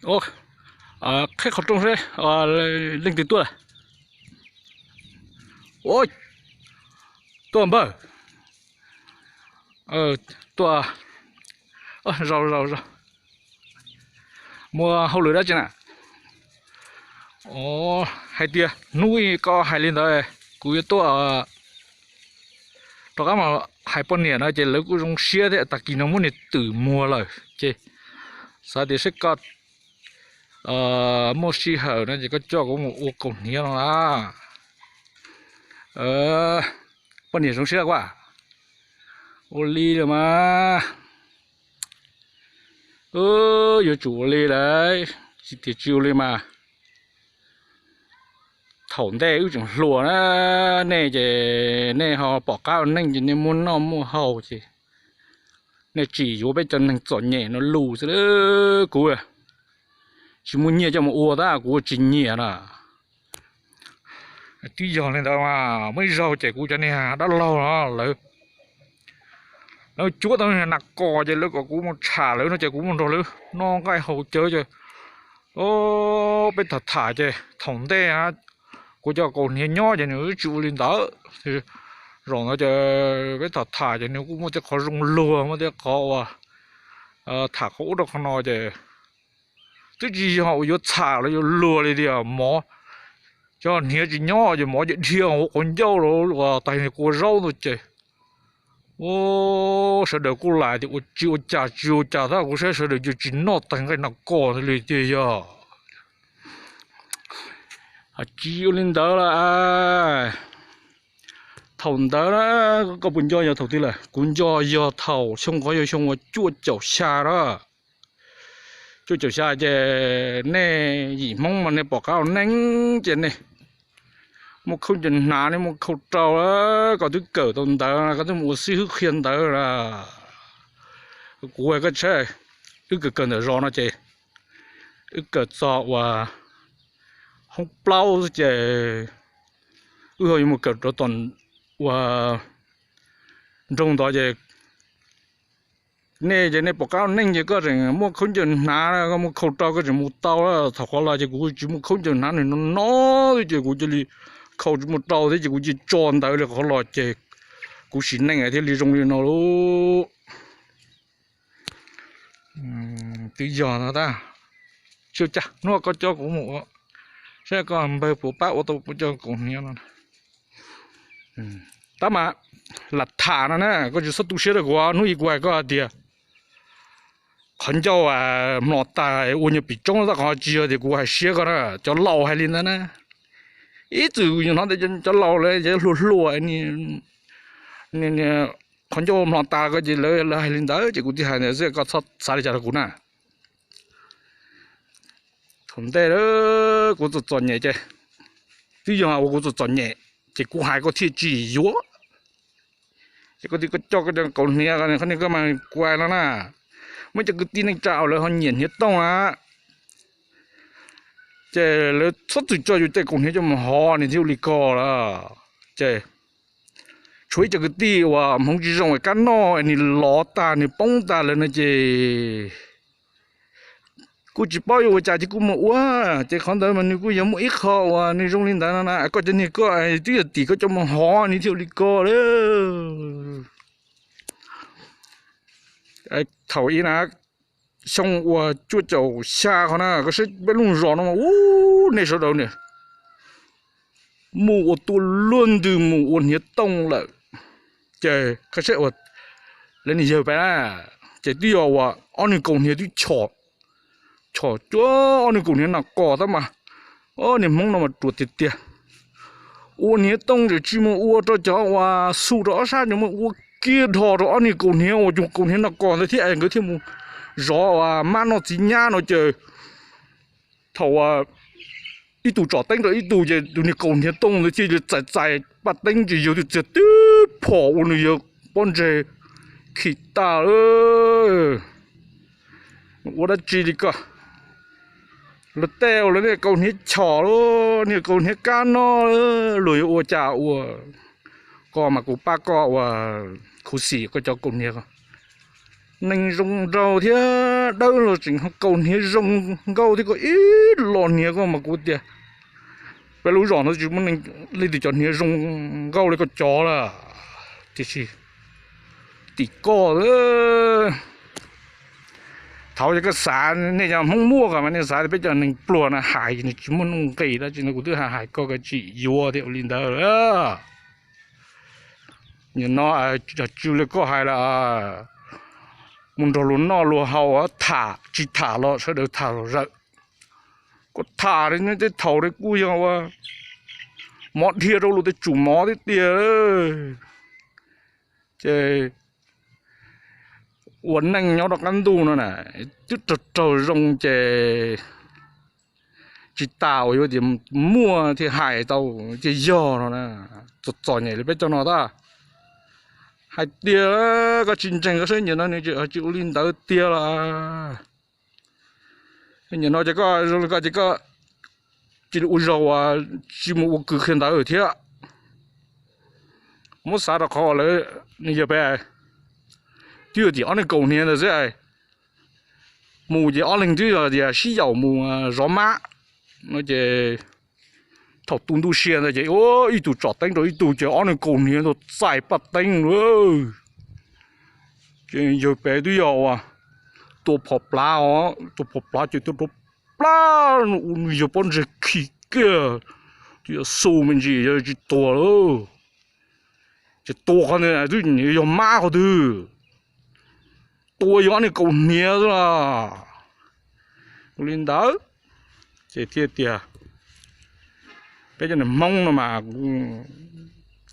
Qhib qhov rooj seb leej twg tuaj lawm. Ua, tuaj npawg. Tuaj, zaum zaum zaum. Muaj hauj lwm dab tsi na? Hais tias hnub koj hais li ntawd, kuv yuav tuaj rov qab mas hais poj niam no ces lawv kuj zoo siab thiab. Tag kis no muab niag twm muag lawm ces xav tias saib koj muaj sij hawm no ces koj coj kuv mus ua kaus hniav no na. Poj niam zoo siab kuj ua li lawm mas. Yuav tsum ua li lawm, tsis tias tsis ua li mas. Thaum ntej wb tseem hluas na, nej ces nej ho pom qab ua neej ces nej muaj noj muaj haus ces nej tsim yuav peb cov neeg txom nyem no lus xwb. Kuv tsis muaj nyiaj coj mus ua tab kuv ua tsis nyiam na. Twb yog li ntawd mas muaj ib zaug ces kuv cov niag dab laug no lawv, lawv cuab tau nas kos ces lawv kom kuv mus tsham lawv no ces kuv mus nrog lawv noj nqaij haus cawv ces peb tham tham ces thaum ntej kuv cov kaus hniav nyob ces nws tsis ua li ntawd. Zaum ntawd ces peb tham tham ces nws kuj muaj tej qhov zoo luag, muaj tej qhov uas tham qhov ub rau qhov no ces twb tsis yog uas yuav txham los yuav luag li tias mov, cov hniav tsis nyob ces mov ces dhia hauv qhov ncauj los tais niag kua zaub ntawd ces, sawv daws kuj lam tias ua tsis ua cas tsis ua cas tab kuv saib sawv daws ces tsis noj tais nqaij nas kos li tiag yog. Tsis ua li ntawd lawm. Thaum ntawd na, koj puas nco yog thaum twg lawm? Kuv nco yog thaum xyoo qhov yog xyoo uas cuaj caum xya na. Cuaj caum xya ces nej yim Hmoob mas nej pom qab ua neej ces nej muaj khaub ncaws hnav, nej muaj khau rau, koj twb kawm tau ntawv, koj twb mus ua xib hwb qhia ntawv na. Kuv koj tshab, wb kawm kawm ntawm zos no ces wb kawm txog uas hoob plaub xwb ces wb ho yuav mus kawm rau tom uas nroog ntawd ces nej ces nej pom qab ua neej ces koj tseem muaj khaub ncaws hnav, koj muaj khau rau koj tseem mus tau. Thaum qhov los ces kuv tsis muaj khaub ncaws hnav, nws no no xwb ces kuv cia li khau tsis muaj rau thiab ces kuv cia li tso ntawv li qhov los ces kuv sim neej thiaj li zoo li no lauj. Twb yog no tab, tsis ua cas, hnub koj coj kuv mus ua, saib koj npawg puas pab ua tau kuv cov kaus hniav no. Tab mas lam tham no na, koj tsis txhob tu siab rau kuv, hnub ib kuv hais koj hais tias qhov ncauj mlom tas ua nyuag pim tsoob tab qhov tsis yog tias kuv hais siab koj na, cov laus hais li ntawd na. Ib txwm hnov tias cov laus lawv hluas hluas, qhov ncauj mlom tas ko ces lawv hais li ntawd ces kuv thiaj hais ntawd xwb, koj txhob xav li cas rau kuv na. Thaum ntej kuv txom txom nyem ces, twb yog uas kuv txom txom nyem ces kuv hais koj thiaj tsis yuav. Ces koj twb koj coj koj cov kaus hniav qhov niag koj mas kuv hais no na, muaj cov kwv tij neej tsa uas lawv ho nyiam hniav tooj na, ces lawv txhob txwm coj yus tej kaus hniav coj mus hov nws thiaj ua li ko lawm. Ces tshuav ib co kwv tij uas hmoov tsis zoo es kab noj es nws lov tag nws poob tag lawm no ces kuj tsis paub yuav ua cas ces kuj mus ua. Ces qhov ntawd mas nws kuj yog muaj ib qho uas nws zoo li ntawd no na, koj cov niag koj twb yog tim koj coj mus hov nws thiaj ua li ko lawm. Thaum ib na, xyoo uas cuaj caum xya qhov na, koj saib peb lub zos no mas ub, nej sawv daws ne, mus ua tuaj luaj ntws mus ua hniav tooj lawm. Ces koj saib uas lawv niag yawg pab na, ces twb yog uas ob niag kaus hniav twb chom, chom cuag ob niag kaus hniav nas kos tab mas, ob niag Hmoob no mas ruam tiag tiag. Ua hniav tooj ces tsis mus ua rau cov uas xu rau ob sab, ces mus ua kiag dhos rau ob niag kaus hniav uas cov kaus hniav nas kos ntawd thiab es nkawd thiaj mus zov uas mab noj txiv nyab no ces thaum ib tug tsom teeb rau ib tug ces tus niag kaus hniav tooj ntawd thiaj li txais txais paj teeb ces yawg twb txiag tib phom ua nws yawg pob ntseg khim tag lawm. Ua dab tsi li ko? Luag tej uas lawv niag kaus hniav chom lawm, niag kaus hniav kab noj, luag yuav ua cas ua? Koj mas kuv pab koj ua khuv xim koj cov kaus hniav, neeg zoo nraug thiab. dawb los tseem kaus hniav zoo nkauj thiab, koj ib los hniav koj mas kuv tias peb lub zos no tsis muaj leej twg cov hniav zoo nkauj li koj cov lawm. Tiam sis tim koj, thaum yog koj xav, nej cov Hmoob muaj ko mas nej xav tias peb cov neeg pluag no hais nws tsis muaj nuj nqis dab tsi no, kuv twb hais koj koj tsis yuav thiab ua li ntawd. Nim no tsw li koj hais lawm, mus nrog luag noj luag haus tham tsis tham los sawv daws tham zawm. Koj tham li tej thaum li kuj yog ua mov dhia rau luag tej tsum mov thiab tiag. Ces ua neej nyob rau qab ntuj no na, twb raug raug zoo ces tsis tas uas yuav tias muaj thiaj hais tau thiaj yog no na. Txom txom nyem li peb cov no tab, hais tias koj tsis ntseeg koj saib nim no nws tsis ua li ntawd tiag lawm. Nim no ces koj zoo li koj ces koj cia li ua zaus tsis mus ua kwv qhia ntawv thiab. Muab xav rau qhov lawv nws yog peb twb yog tim ob neeg kaus hniav ntawd xwb, mus ces ob leeg twb yog tias sib yaum mus zov mab no ces thaum tu ntuj sia ntawd ces ib tug tsom teeb rau ib tug ces ob neeg kaus hniav ntawd txais paj teeb lawm. Ces yawg pem twb yog uas tua phom plav os, tua phom plav ces tua rau plab, nws yog pob ntseg khi kiag, twb yog xu me ntsis yog tsis tuag lawm. Ces tua qhov ntawd twb yog mab qhov twg, tua yog ob neeg kaus hniav xwb los. Ua li ntawd ces thiaj tias peb cov niag Hmoob no mas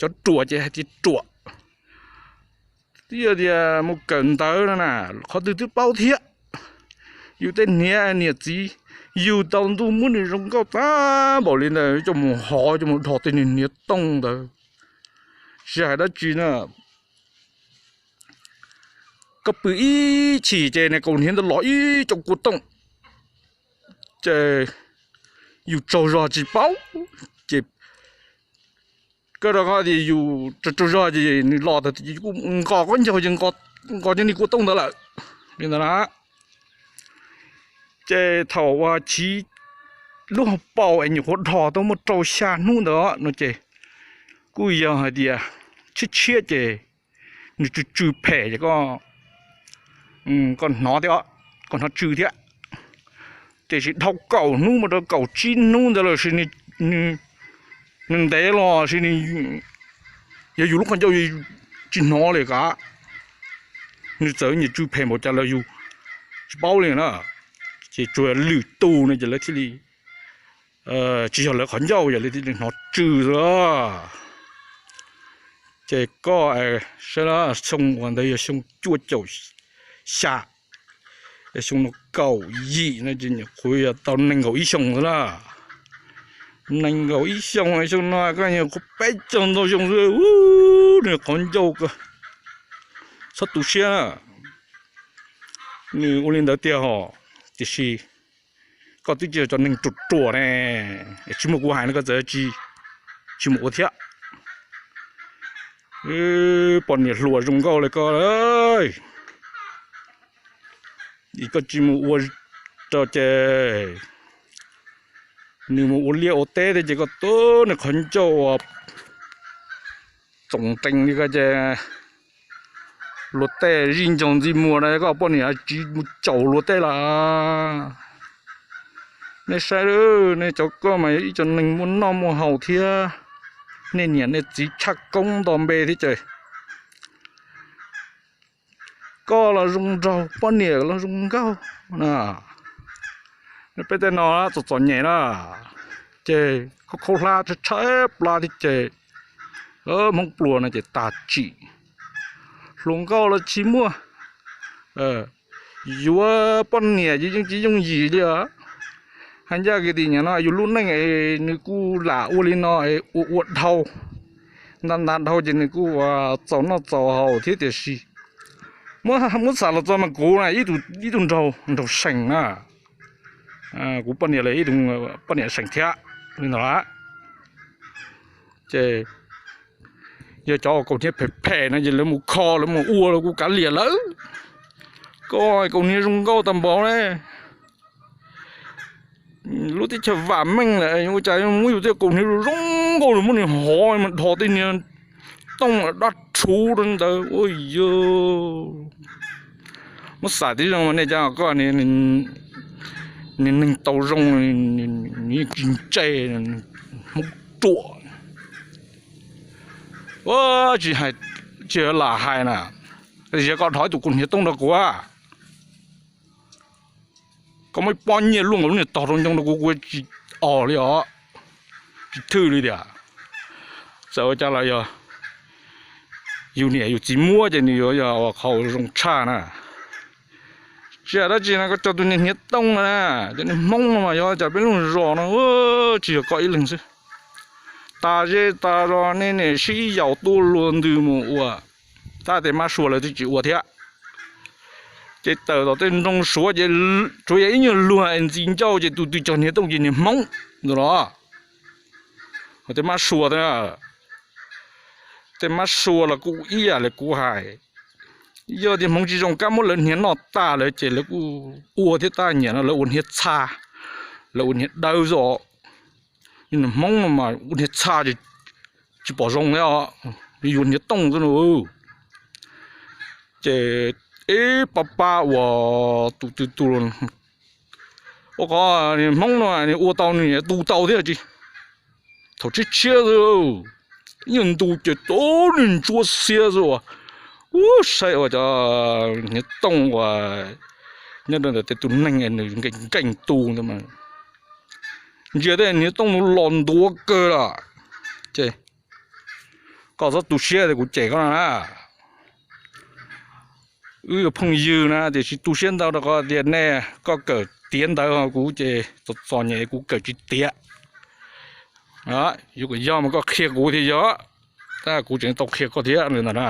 cov ruam ces hais tias ruam. Twb yog tias mus kawm ntawv no na, qhov twg twb paub thiab. Yus tej hniav niam txiv yug tau ntuj muab nws zoo nkauj tag npaum li ntawd coj mus hov coj mus dhos tej niag hniav tooj ntawd, tsis hais dab tsi na. Koj pw ib chim ces niag kaus hniav ntawd los ib co kua tooj, ces yus tsaug zog tsis paub, ces koj rau qhov tias yus tsaug tsaug zog ces nws los tag kuj nqos khaub ncaug ces nqos cov niag kua tooj ntawd lawm li ntawd na. Ces thaum uas chiv lub hauv paus es nyuam qhuav dhos tau muaj rau xya hnub ntawd no ces kuj yog hais tias tshiab tshiab ces nws tsw tsw phem ces koj hnov thiab, koj hnov tsw thiab. Tiam sis dhau kaum hnub mus rau kaum tsib hnub ntawd los sis nws ntev los sis yog yus lub qhov ncauj tsis hnov li kav, nws txawm nyiam tsw phem npaum cas los yus tsis paub li na. Ces tsuas yog lwm tus no ces lawv thiaj li, tsis yog lawv qhov ncauj yog lawv thiaj li hnov tsw xwb. Ces koj saib xyoo uas ntawd yog xyoo cuaj caum xya, xyoo no kaum yim no ces nyuam qhuav yog tau nees nkaum ib xyoos xwb na. Nees nkaum ib xyoos, xyoo no koj nyuam qhuav peb caug ntau xyoo xwb, nws qhov ncauj ko txhob tu siab na. Nws ua li ntawd tiag hos, tiam sis koj twb tsis yog cov neeg ruam ruam ne, tsis muaj kuv hais no koj txawm tsis mus ua thiab. Poj niam hluas zoo nkauj li koj, koj tsis mus ua rau ces nws mus ua liaj ua teb thiab ces koj tub nws qhov ncauj uas txoom rees li ko ces luag tej zij ncaug ntxi muag na, koj poj niam tsis mus caum luag tej lawm. Nej saib, nej cov koj mas yog ib co neeg muaj noj muaj haus thiab, nej niam nej txiv tshaj koob nto npe thiab ces koj los zoo nraug, poj niam los zoo nkauj na. Peb tej no txom txom nyem na, ces khaub khaub hlab tshaib tshaib plab thiab ces Hmoob pluag no ces tag tsim, hluas nkauj los tsis muaj, yuav poj niam ces yeej tsis yooj yim li os. Hais ncaj kiag tias nim no yus lub neej nws kuj lam ua li no, ua ua dhau, nta nta dhau ces nws kuj txaus noj txaus haus thiab tiam sis muab xam los txog mas kuv na ib tug nraug, nraug seem na, kuv poj niam los ib tug poj niam seem thiab li ntawd. Ces yog cov kaus hniav phem phem no ces lawv mus kho lawv mus ua los kuv kav liam lawm. Koj kaus hniav zoo nkauj tag npaum ne. Lub teb chaws vam meej lawm ua cas muab yus tej kaus hniav zoo nkauj los muab nws hov mas dhos tej niag tooj dab rhuv rau ntawd ua yog. Muab xav tib zoo nej cov koj, niag neeg tau zoo, nws yeej tsis ntse, Hmoob ruam. Ua, tsis hais, tsis lam hais na, yog koj dhos ib tug kaus hniav tooj rau kuv, koj muab ib pob nyiaj luaj nkaus lub niag tog rau ncoo rau kuv, kuv tsis os li os, tsis thwj li tiag. Txawm ua cas los yog yus niam yus txiv muab ces nws yuav yog qhov zoo tshaj na. Tsis hais dab tsi no, koj cog tus niag hniav tooj no na, cov niag Hmoob no mas yog cas peb lub zos no tsis yog koj ib leeg xwb, tas zej tas zos nej niam sib yaum tuaj luag ntws mus ua, tab tej mab sua lawv twb tsis ua thiab. Ces tawm tom tej nroog Suav ces tsuav yog ib nyuag luag es ntxi ncauj ces tus twg cog hniav tooj ces niag Hmoob ntawd los. Tej mab sua, tej mab sua los kuj ib yam li kuv hais, yog tias Hmoob tsis zoo kab muab lawv hniav noj tag lawm ces lawv kuj ua thiab, tab nyiam no lawv ua hniav txha, lawv ua hniav dawb xwb os. Niag Hmoob no mas ua hniav txha tsis pom zoo thiab, yuav hniav tooj xwb no. Ces ib pab pab uas tus twg tus, ua qhov niag Hmoob no nws ua tau nws tu tau thiab tsis. Thaum tshiab tshiab xwb, ib nyuag ntu ces tau niag ntsuab xiab xwb uas, ub, saib ua cov hniav tooj uas nyob rau ntawm tej tus neeg nws nkees nkees tu ntawd mas, ntsia tej hniav tooj los ntuav kawg lawm. Ces koj txhob tu siab tias kuv cem koj no na. Wb yog phooj ywg na, tiam sis tu siab ntau rau qhov tias nej, koj kawm tiav ntawv, kuv ces txom txom nyem kuv kawm tsis tiav. Yuav kom yog mas koj qhia kuv thiaj yog, tab kuv tseem tau qhia koj thiab li ntawd na.